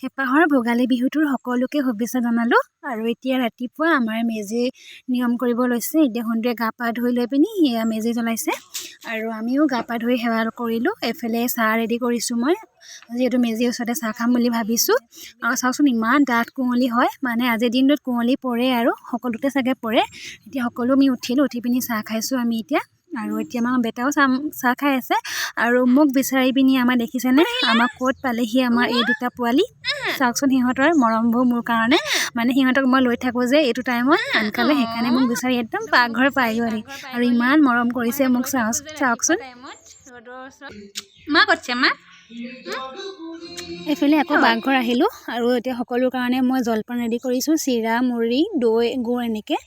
হেঁপাহৰ ভোগালী বিহুটোৰ সকলোকে শুভেচ্ছা জনালোঁ। আৰু এতিয়া ৰাতিপুৱা আমাৰ মেজি নিয়ম কৰিব লৈছে। এতিয়া সোণটোৱে গা পা ধুই লৈ পিনি এয়া মেজি জ্বলাইছে আৰু আমিও গা পা ধুই সেৱা কৰিলোঁ। এইফালে চাহ ৰেডি কৰিছোঁ মই, যিহেতু মেজিৰ ওচৰতে চাহ খাম বুলি ভাবিছোঁ। আৰু চাওকচোন ইমান ডাঠ কুঁৱলী হয়, মানে আজিৰ দিনটোত কুঁৱলী পৰে আৰু সকলোতে চাগে পৰে। এতিয়া সকলো আমি উঠিলোঁ, উঠি পিনি চাহ খাইছোঁ আমি এতিয়া। আৰু এতিয়া আমাৰ বেটাও চাহ চাহ খাই আছে আৰু মোক বিচাৰি পিনি আমাৰ দেখিছেনে আমাক ক'ত পালেহি আমাৰ এই দুটা পোৱালি। চাওকচোন সিহঁতৰ মৰমবোৰ মোৰ কাৰণে, মানে সিহঁতক মই লৈ থাকোঁ যে এইটো টাইমত আনকালে, সেইকাৰণে মোক বিচাৰি একদম পাকঘৰ পাই গ'লহি আৰু ইমান মৰম কৰিছে মোক। চাওকচোন। মা ক'ত মা? এইফালে আকৌ পাকঘৰ আহিলোঁ আৰু এতিয়া সকলোৰ কাৰণে মই জলপান ৰেডি কৰিছোঁ, চিৰা, মুড়ি, দৈ, গুৰ এনেকৈ।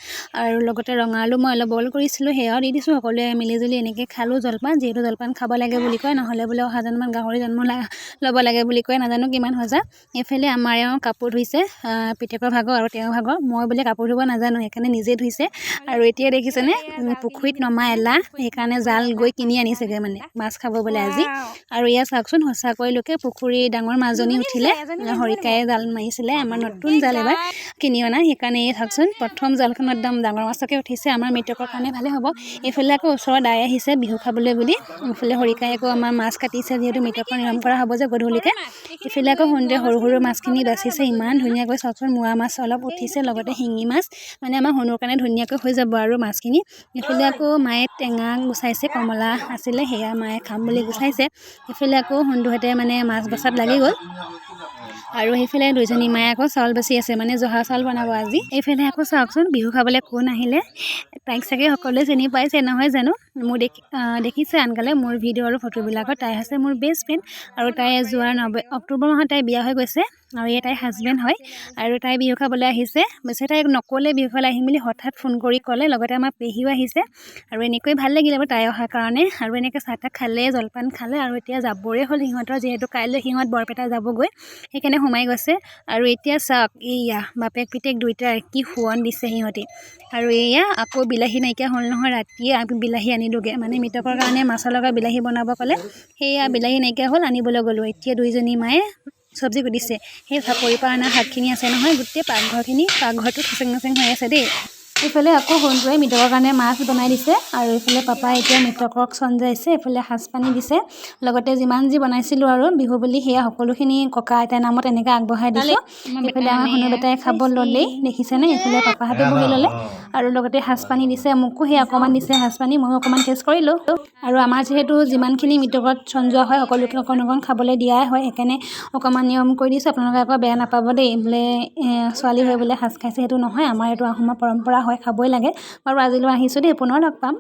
আৰু লগতে ৰঙালাও মই অলপ বইল কৰিছিলোঁ, সেয়াও দি দিছোঁ। সকলোৱে মিলিজুলি এনেকৈ খালোঁ জলপান, যিহেতু জলপান খাব লাগে বুলি কয়, নহ'লে বোলে অহা জন্মত গাহৰি জন্ম ল'ব লাগে বুলি কয়, নাজানো কিমান সঁচা। এইফালে আমাৰ এওঁ কাপোৰ ধুইছে, পিতেকৰ ভাগৰ আৰু তেওঁৰ ভাগৰ। মই বোলে কাপোৰ ধুব নাজানো, সেইকাৰণে নিজে ধুইছে। আৰু এতিয়া দেখিছেনে পুখুৰীত নমা এলাহ, সেইকাৰণে জাল গৈ কিনি আনিছেগৈ, মানে মাছ খাব বোলে আজি। আৰু এয়া চাওকচোন, সঁচাকৈ লোকে পুখুৰীৰ ডাঙৰ মাছজনী উঠিলে। হৰিকায়ে জাল মাৰিছিলে, আমাৰ নতুন জাল এবাৰ কিনি অনা, সেইকাৰণে এই চাওকচোন প্ৰথম জালখনত একদম ডাঙৰ মাছকে উঠিছে। আমাৰ মৃতকৰ কাৰণে ভালে হ'ব। এইফালে আকৌ ওচৰৰ দাই আহিছে বিহু খাবলৈ বুলি। এইফালে হৰিকাই আকৌ আমাৰ মাছ কাটিছে, যিহেতু মৃতকৰ নিয়ম কৰা হ'ব যে গধূলিকে। এইফালে আকৌ সোণটোৱে সৰু সৰু মাছখিনি বাচিছে ইমান ধুনীয়াকৈ। চাওকচোন মোৱা মাছ অলপ উঠিছে, লগতে শিঙি মাছ, মানে আমাৰ সোণৰ কাৰণে ধুনীয়াকৈ হৈ যাব আৰু মাছখিনি। এইফালে আকৌ মায়ে টেঙা গুচাইছে, কমলা আছিলে সেয়া মায়ে খাম বুলি গুচাইছে। এইফালে আকৌ সোণটোহঁতে মানে মাছ বচাত লাগি গ'ল। আৰু সেইফালে দুইজনী মায়ে আকৌ চাউল বাচি আছে, মানে জহা চাউল বনাব আজি। এইফালে আকৌ চাওকচোন বিহু খাবলৈ কোন আহিলে, তাইক চাগে সকলোৱে চিনি পাইছে নহয় জানো? মোৰ দেখিছে আনকালে মোৰ ভিডিঅ' আৰু ফটোবিলাকত। তাই হৈছে মোৰ বেষ্ট ফ্ৰেণ্ড আৰু তাই যোৱা অক্টোবৰ মাহত তাই বিয়া হৈ গৈছে আৰু এই তাইৰ হাজবেণ্ড হয়। আৰু তাই বিহু খাবলৈ আহিছে। পিছে তাইক নক'লে বিহু খাবলৈ আহিম বুলি, হঠাৎ ফোন কৰি ক'লে। লগতে আমাৰ পেহীও আহিছে আৰু এনেকৈ ভাল লাগিলে বাৰু তাই অহাৰ কাৰণে। আৰু এনেকৈ চাহ তাহ খালে, জলপান খালে আৰু এতিয়া যাবৰে হ'ল সিহঁতৰ, যিহেতু কাইলৈ সিহঁত বৰপেটা যাবগৈ, সেইকাৰণে সোমাই গৈছে। আৰু এতিয়া চাওক এইয়া বাপেক পিতেক দুইটাই কি শোৱন দিছে সিহঁতি। আৰু এয়া আকৌ বিলাহী নাইকিয়া হ'ল নহয়, ৰাতিয়ে আমি বিলাহী আনিলোগৈ, মানে মৃতকৰ কাৰণে মাছৰ লগত বিলাহী বনাব ক'লে, সেয়া বিলাহী নাইকিয়া হ'ল, আনিবলৈ গ'লোঁ। এতিয়া দুইজনী মায়ে চব্জি কুটিছে, সেই চাপৰিৰ পৰা অনা শাকখিনি আছে নহয়, গোটেই পাকঘৰখিনি পাকঘৰটো খেচেং মেচেং হৈ আছে দেই। এইফালে আকৌ সোণটোৱে মৃতকৰ কাৰণে মাছ বনাই দিছে আৰু এইফালে পাপাই এতিয়া মৃতকক চঞ্জাইছে, এইফালে সাজ পানী দিছে, লগতে যিমান যি বনাইছিলোঁ আৰু বিহু বুলি সেয়া সকলোখিনি ককা আইতাৰ নামত এনেকৈ আগবঢ়াই দিছোঁ। এইফালে আমাৰ সোণু বেটাই খাব ল'লেই, দেখিছেনে? এইফালে পাপাহঁতে বহি ল'লে আৰু লগতে সাজ পানী দিছে, মোকো সেই অকণমান দিছে সাজ পানী, ময়ো অকণমান টেষ্ট কৰিলোঁ। আৰু আমাৰ যিহেতু যিমানখিনি মৃতকত চঞ্জোৱা হয় সকলোকে অকণ অকণ খাবলৈ দিয়াই হয়, সেইকাৰণে অকণমান নিয়ম কৰি দিছোঁ। আপোনালোকে আকৌ বেয়া নাপাব দেই, বোলে ছোৱালী হৈ বোলে সাজ খাইছে, সেইটো নহয়, আমাৰ এইটো আহোমৰ পৰম্পৰা হয়, খাবই লাগে। বাৰু আজিলৈ আহিছোঁ দেই, পুনৰ লগ পাম।